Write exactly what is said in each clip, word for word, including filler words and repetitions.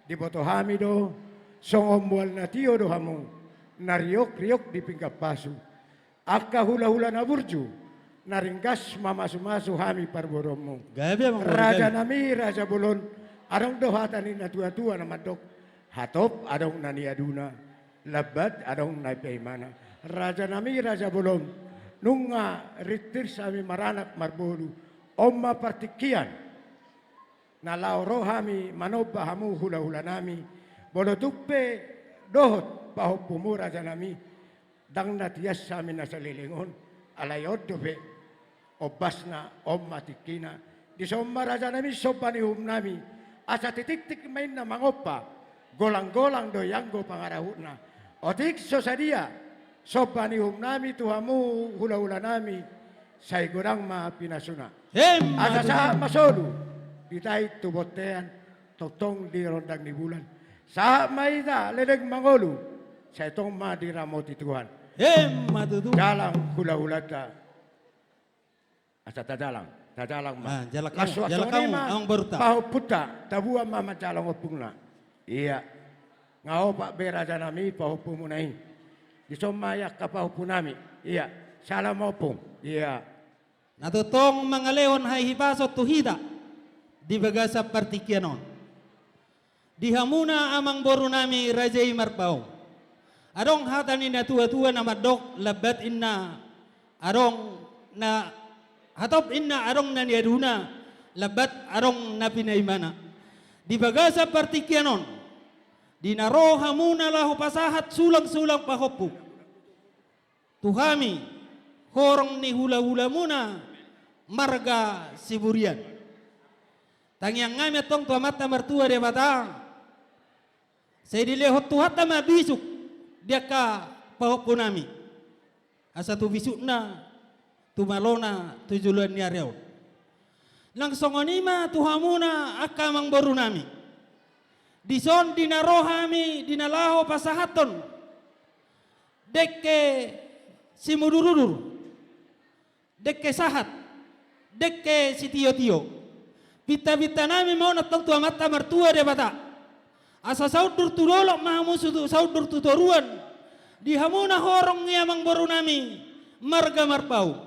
Diboto hami do, songon mual na tio do hamu, na riok-riok di pinggan pasu. Angka hula-hula na burju, na ringgas mamasu-masu hami parboruonmu. Gabe, Amang Boru, gabe. Raja nami, raja bolon, adong do hata ni na tua-tua na mandok, hatop adong na niaduna, lambat adong na pinaimana. Raja nami, raja bolon, nunga rintir hami maranak marboru, on ma partingkian na laho ro hami manomba hamu hula-hula nami, molo tung pe dohot pahompumu raja nami, ndang na tias hami na saleleng on, alai on dope ombasna, on ma tingkina. Dison ma raja nami somba ni uhum nami, asa titiktik ma inna mangompa, golang-golang do i anggo pangarahutna. Otik so sadia somba ni uhum nami tu hamu hula-hula nami, sai godang ma pinasuna. Emma tutu. Asa sahat ma solu, ditait tu bontean, tongtong di rondang ni bulan. Sahat ma hita leleng mangolu, sai tong ma diramoti Tuhan. Emma tutu. Jalang hula-hulanta. Asa tajalang, tajalang ma. Ah, jalang hamu, laos songon i ma, Amang Boru, ta pahompunta, taboan ma manjalang ompungna. Ia. Nga opat be raja nami pahompumuna i. Dison ma i angka pahompu nami. Ia. Salam ompung. Ia. Na tongtong mangalehon hahipason tu hita di bagasan partingkian on. Di hamuna Amang Boru nami raja i Marpaung. Adong hata ni na tua-tua na mandok, lambat inna adong na, hatop inna adong na niaduna, lambat adong na pinaimana. Di bagasan partingkian on, di na ro hamuna laho pasahat sulang-sulang pahompu tu hami, horong ni hula-hulamuna marga Siburian. Tangiang nami antong tu Amanta Martua Debata, sai dilehon Tuhanta ma bisuk di angka pahompu nami, asa tu bisukna, tu malona, tu joloan ni ari on. Nang songon i ma tu hamuna angka Amang Boru nami. Dison di na ro hami, di na laho pasahathon dengke simudur-udur, dengke sahat, dengke sitio-tio. Pinta-pinta nami ma on antong tu Amanta Martua Debata, asa saundur tu dolok ma hamu, saundur tu toruan, di hamuna horong ni Amang Boru nami marga Marpaung.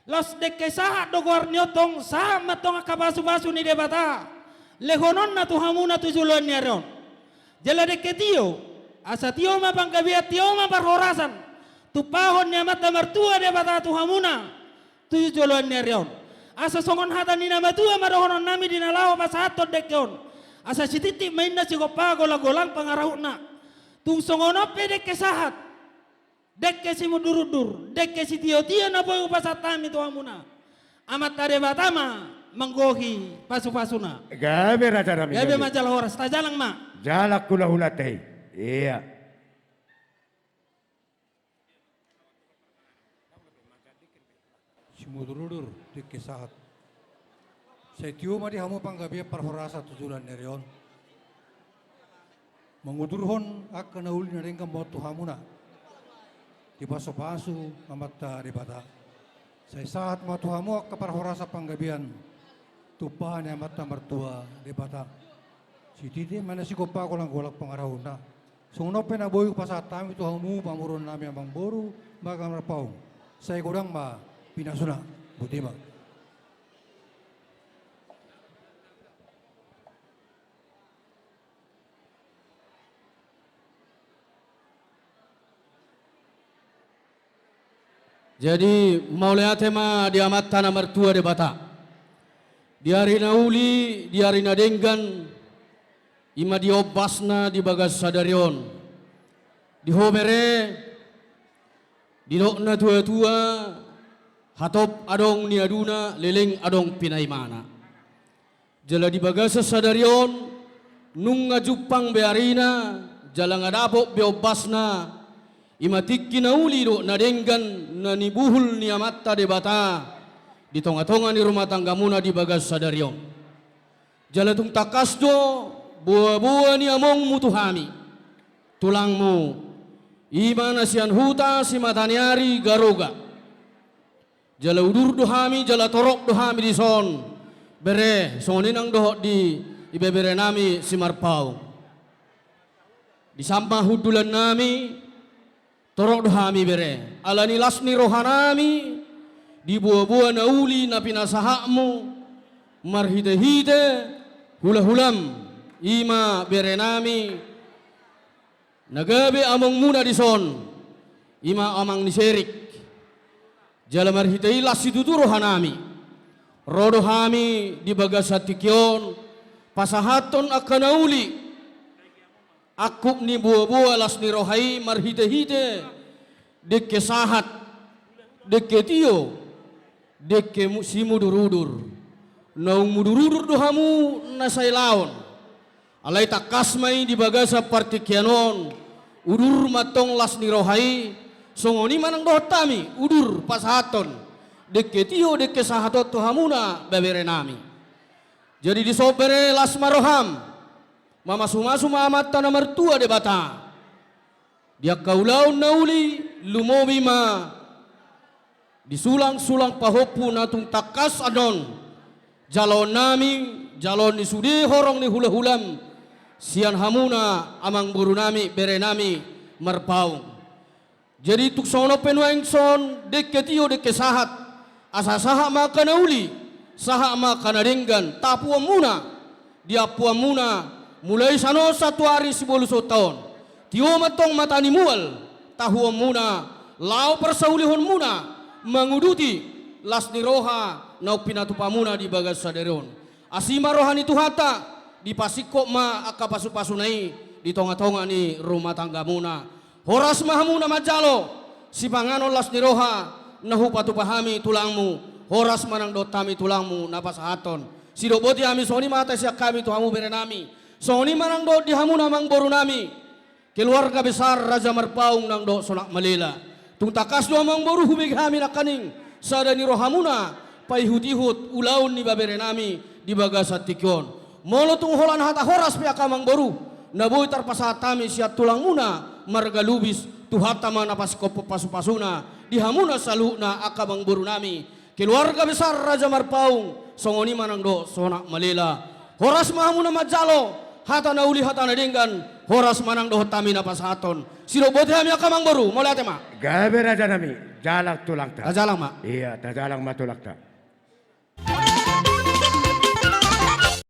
Laos dengke sahat do goar ni on, antong sahat ma antong angka pasu-pasu ni Debata lehononna tu hamuna tu joloan ni ari on. Jala dengke tio, asa tio ma panggabean, tio ma parhorasan, tumpahon ni Amanta Martua Debata tu hamuna tu joloan ni ari on. Asa songon hata ni na matua ma dohonon nami di na laho pasahathon dengke on, asa sititi ma inna sigompa golang-golang pangarahutna. Tung songon on pe dengke sahat, dengke simudur-udur, dengke sitio-tio na boi hupasahat hami tu hamuna, Amanta Debata ma manggohi pasu-pasuna. Gabe raja nami, gabe, gabe. Ma jala horas, tajalang ma. Jalang hula-hulanta i. Ia. Simudur-udur dengke sahat. Sai tio ma di hamu panggabean parhorasan tu joloan ni ari on. Mangudurhon angka na uli na denggan ma on tu hamuna, dipasu-pasu Amanta Debata. Sai sahat ma tu hamu angka parhorasan panggabean tumpahon ni Amanta Martua Debata. Sititi ma inna sigompa golang-golang pangarahutna. Songon on pe na boi hupasahat hami tu hamu pamoruon nami Amang Boru marga Marpaung, sai godang ma pinasuna. Boti ma. Jadi, mauliate ma di Amanta na martua Debata. Di ari na uli, di ari na denggan, i ma di ombasna di bagas sadari on. Di ho bere, didok na tua-tua, hatop adong niaduna, leleng adong pinaimana. Jala di bagasan sadari on, nunga jumpang be arina, jala nga dapot be ombasna, i ma tingki na uli dohot na denggan na nibuhul ni Amanta Debata di tonga-tonga ni rumah tanggamuna di bagas sadari on. Jala tung tangkas do boa-boa ni amongmu tu hami, tulangmu, i ma na sian huta Simataniari Garoga. Jala udur do hami, jala torop do hami dison. Bere, songon i nang dohot di Ibebere nami Simarpaung. Di samba hundulan nami, torop do hami bere. Alani las ni roha nami, di boa-boa na uli na pinasahatmu, marhite-hite hula-hulam, i ma bere nami, na gabe amongmuna dison, i ma amang ni Serik. Jala marhite i las situtu roha nami. Ro do hami di bagasan tingki on, pasahathon angka na uli. Angkup ni boa-boa las ni roha i marhite-hite dengke sahat, dengke tio, dengke mu-, simudur-udur. Naung mudur-udur do hamu na sailaon. Alai tangkas ma i di bagasan partingkian on, udur ma antong las ni roha i, songon i ma nang dohot hami, udur pasahathon dengke tio, dengke sahat on tu hamuna, bebere nami. Jadi dison bere, las ma roham, mamasu-masu ma Amanta na martua Debata. Di angka ulaon na uli, lumobi ma di sulang-sulang pahompu na tung tangkas annon jaloon nami, jaloon ni sude horong ni hula-hulam, sian hamuna amangboru nami, bere nami Marpaung. Jadi tung songon on pe nuaeng, son dengke tio, dengke sahat, asa sahat ma angka na uli, sahat ma angka na denggan, tapuonmuna, diampuonmuna, mulai sian on sahat tu ari sibolusonta on. Tio ma antong mata ni mual, tahuonmuna, laho parsaulihonmuna, manguduti las ni roha naung pinatupamuna di bagas sadari on. Asi ma roha ni Tuhanta, dipasingkop ma angka pasu-pasuna i di tonga-tonga ni rumah tanggamuna. Horas ma hamu na manjalo sipanganon las ni roha na hupatupa hami tulangmu, horas ma nang dohot hami tulangmu na pasahathon. Sidok boti hami, songon i ma hata sian hami tu hamu bere nami, songon i ma nang dohot di hamuna amangboru nami, keluarga besar Raja Marpaung nang dohot Sonak Malela. Tung tangkas do amangboru hubege hami nangkaning sada ni rohamuna paihut-ihut ulaon ni babere nami di bagasan tingki on. Molo tung holan hata horas pe angka amangboru na boi tarpasahat hami sian tulangmuna marga Lubis, Tuhanta ma na pasingkophon pasu-pasuna di hamuna saluhutna angka amangboru nami, keluarga besar Raja Marpaung, songon i ma nang dohot Sonak Malela. Horas ma hamu na manjalo hata na uli, hata na denggan, horas ma nang dohot hami na pasahathon. Sidok boti hami angka amangboru, mauliate ma. Gabe raja nami, jalang tulangta. Tajalang ma. Ia, tajalang ma tulangta.